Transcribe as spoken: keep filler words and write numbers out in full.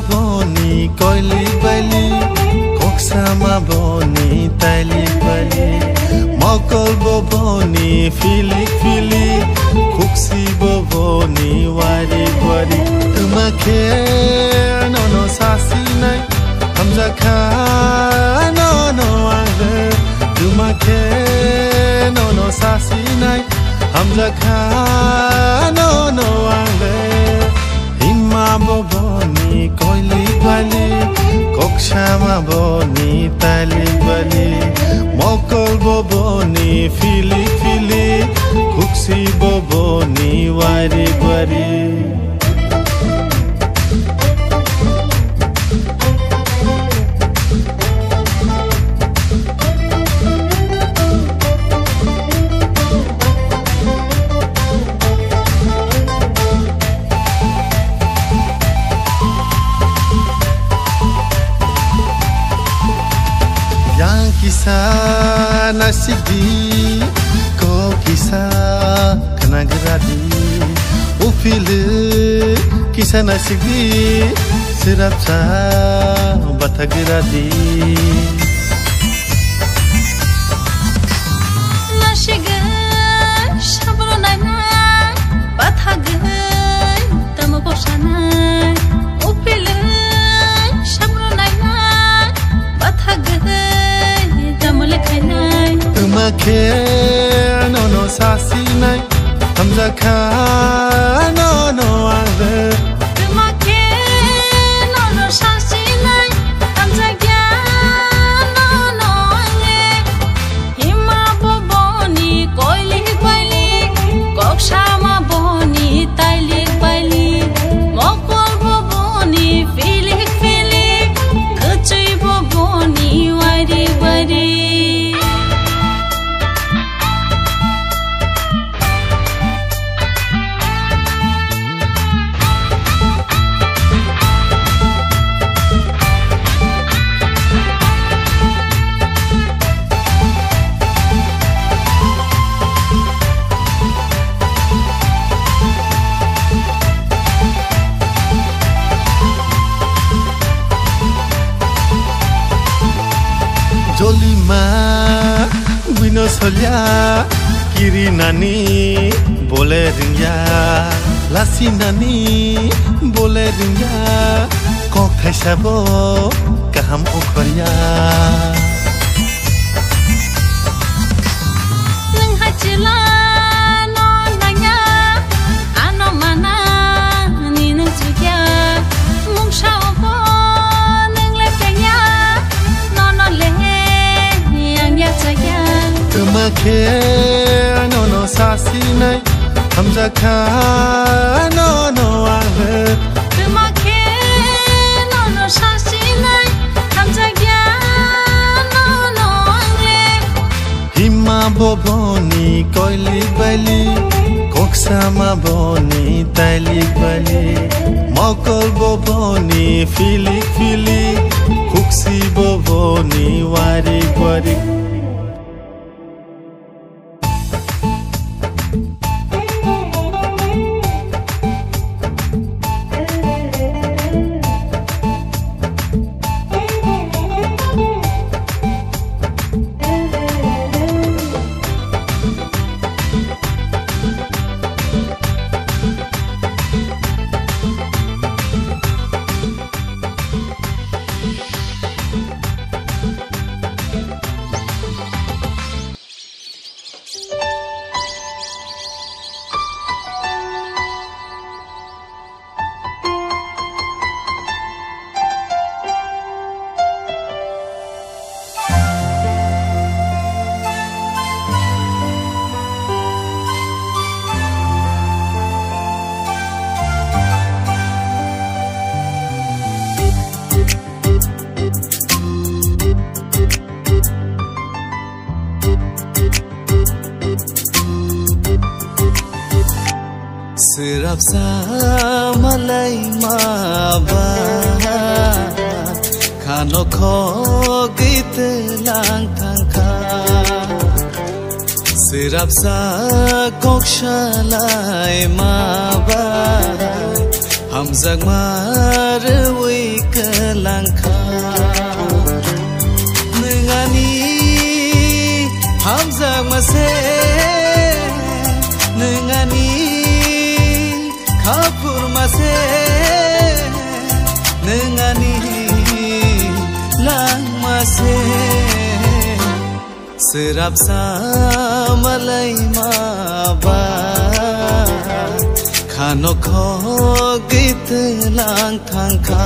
Boni koilik bailik, koksama boni tailik bailik, mokol bo boni filik filik, khuksi bo boni warik warik. Twma khe nono sasinai, hamjakha nono ang le. Twma khe nono sasinai, hamjakha nono ang le. Himma bo boni koilik bailik, koksama boni tailik bailik, mokol bo boni filik filik, khuksi bo boni warik warik. Yang kisa nasikdi, kok kisa khnagradi, uphili kisa nasikdi, sirapsa bathagradi. Nasigwi sabro nainai, bathagwi tamo boksanai, uphili sabro nainai, bathagwi tamo lekhainai. Twma khe nono sasinai, hamjakha nono ang le. Twma khe nono sasinai, hamjakya nono ang le. Himma bo boni koilik bailik, koksama boni tailik bailik, mokol bo boni filik filik, kwchwi bo boni warik warik. Jolima buino solya, kiri nani bole ringya, lasi nani bole ringya, kok thaisa bo kaham okhorya. Nwng hai chwla no nangya, ano mana ni nwng chukya, mungsa obo nwng le kengya, nono le ang yachakya. Twma khe nono sasinai, hamjakha nono ang le. Twma khe nono sasinai, hamjakya nono ang le. Himma bo boni koilik bailik, koksama boni tailik bailik, mokol bo boni filik filik, khuksi bo boni warik warik. Swrapsa malai ma ba, khano khogwi twilang thangkha. Swrapsa kok salai ma ba, Hamjakma rwi kwlangkha. Nwng ani hamjakma se, nwng ani khaphurma se, nwng ani langma se. Swrapsa malaima ba khano khogwi twlang thangkha.